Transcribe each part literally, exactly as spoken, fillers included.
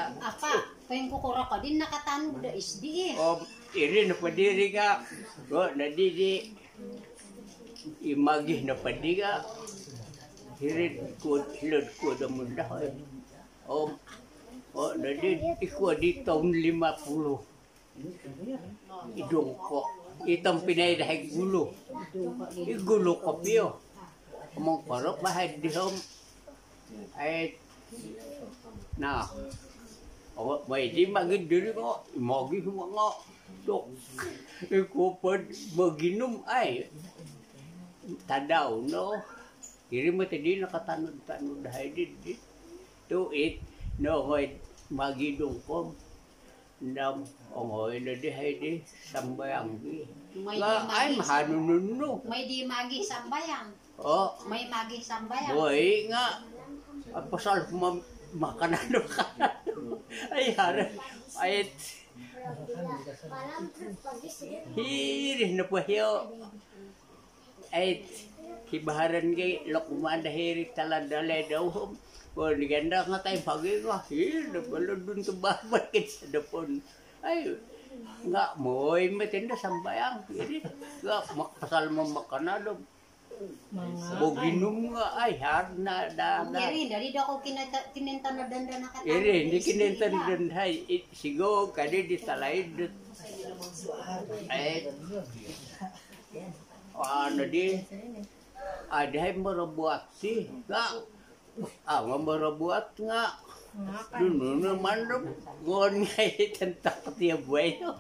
Apa, poingkukuro ko di nakatanud do S D E? Om iri nopo diri nga, o, nadi di, i magi nopo di nga, iri kuo, hilo'd kuo do mundo, oi. Om, o, nadi, i kuo di toun lima puluh. I dungko, i tompinai dahai gulu. I gulu kopio. Mongkorop bahai di om. Ai, na. O, mai di magi diri ngo, magi semua ngo. Tok. I kuo po moginum ai. Tadau no. Iri mati di nakatanud-tanud dahai di, di. Tu it, no, ngoi magi dungko. Ndam, ongoi no dahai di sambayang di. Mai di magi. Nga ai mahanu nunu. Mai di magi sambayang. O. Mai magi sambayang. Boi nga, a, pasal ma-, makanan do kanan. Ai, haro. Ai. Hiri nopo hio. Ai, kibaharan gai lokuman dahiri taladalai dau om. Bo ni ganda ngatai pagi nga, hiri nopo lodun tu babat kit sadapon. Ai, nga moi mati ndo sambayang, hiri. Nga mak-, pasal mamakan ado. Boginum nga, ai, har na, da, da. Iri, dari doko kinata-, kinintanadan da nakatanud. Iri, di kinintanadan hai, i-, sigo, kadi di talaid. Ai. Anu di, adahai marabuat ti, nga, a, nga marabuat nga. Nunu no mandom, ngon ngai tentang tiap buai tu.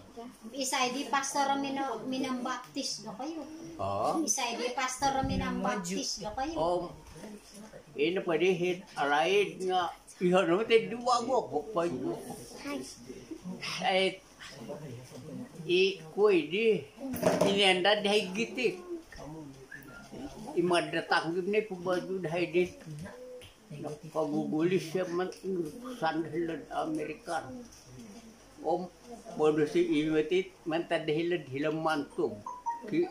Isai di pastor mino-, minambaptis dokoyu? O. Isai di pastor minambaptis dokoyu? Om, ino po di hit, alaid nga, iho no te dua go, go po. Ai, I kuoi di, ini anda dahai giti. I mada tanggim ni pabaju dahai di. Nakagugulis ya man-, sandal Amerikan. Om, bodo si i mati, mantad dahai lad hilam mantug. Ki,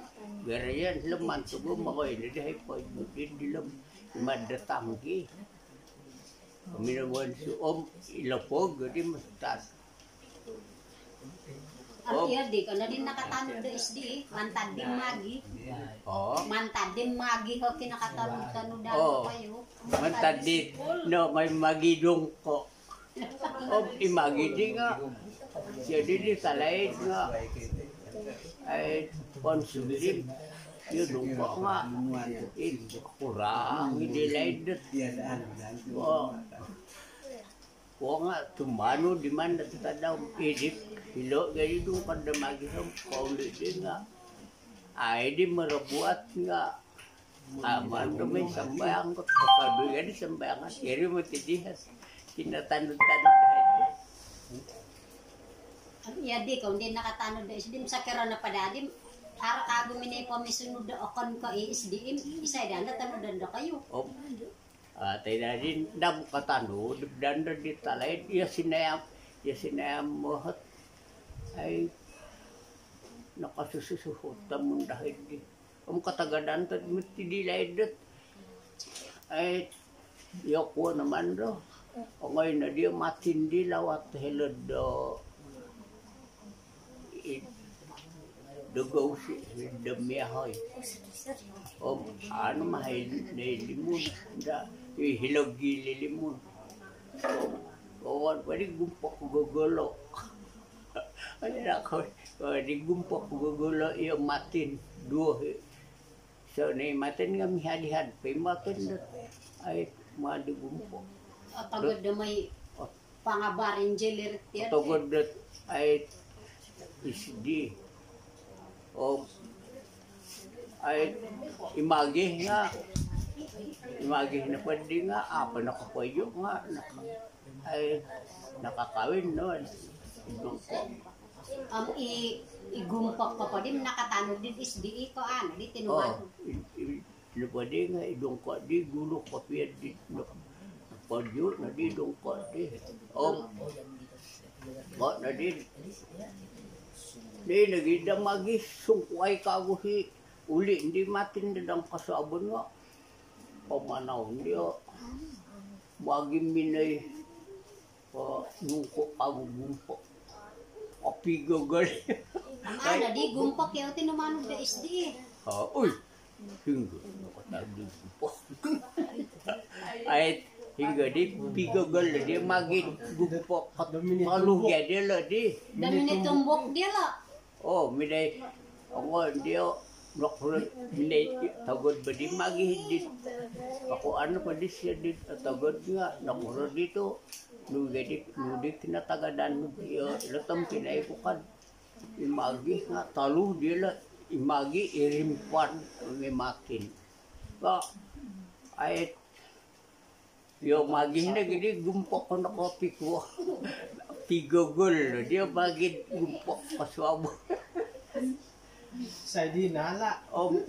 garayan hilam mantug, om, makoi di dahai paju di hilam i mada tanggi. Minabuan su om, ilapog di mustad. Om. Iya di, kana di nakatanud do S D E, mantad di magi. O. Mantad di magi ho kinakatanud-tanud dau kayu. Mantad di, no, ngai magi dungko. Om, i magi di nga. Jadi di talaid nga. Ai, pon sulim. Iyo dungko nga. I kurang di laid. O. Ko nga tumanud di mana tu tadau idip, hilo jadi dungko do magi om, kouli di nga. Ai di marabuat nga. Aman do mai sambayang ko, kadu jadi sambayang, iri mati di has. Kinatanud-tanud dahai. Iya di, kau di nakatanud do S D E, sakira na pada di, haro kagu minai pomisunud do okon ko i S D E, isai danda tanudan do kayu. Om. A, tai dadi ndam katanud, danda di talaid, iya sinayam, iya sinayam mohot. Ai, nakasususuhut tamun dahai di. Om katagadan tad mati di laid dot. Ai, iya kuo naman do. Ongoi no dia matin di lawat helod do. I dogou si damiahoi. Om, anu mahai nei limun. Da, i hilogi li limun. Om, kawan, padi gumpok gogolo. Ada ko, padi gumpok gogolo, iyo matin. Duo, i. So, ni matin nga mihad-ihad, pai matin dot. Ai, madi gumpok. Atagad do mai pangabarin jelir tiyan. Atagad dot, ai, S D. Om, ai, i magi nga. I magi nopo di nga, apa nakapayu nga, naka-, ai, nakakawin no. Dungko. Om i, i gumpok ko po di nakatanud di S D E ko anu di tinuan. O, i, i, nopo di nga i dungko di gulu kopio di no. Paju no di dungko di. Om, bo no di. Di nogi da magi sungkuai kagu hi uli di matin di dang kasabun nga. Pamanau dia. Magi minai. O, Nungko kagu gumpok. Api gogol. Mana di gumpok ya uti no manu da S D. Ha, oi. Hinggo no kata di gumpok. Ai, hinggo di pigogol di magi gumpok. Kalu ya dia lo di. Domini tumbok dia lo. Oh, midai ongo dia nokuro midai togod bedi magi di. Aku anu pedi sia di togod nga nokuro di tu. Nu jadi nu di kena tagadan nu dia letom pinai bukan. Imagi nga talu dia lah imagi irimpan memakin. Ba ai Yo magi na gidi gumpok ko no kopi kuo. Pigogol dia magi gumpok ko suabo. Sai di nala. Om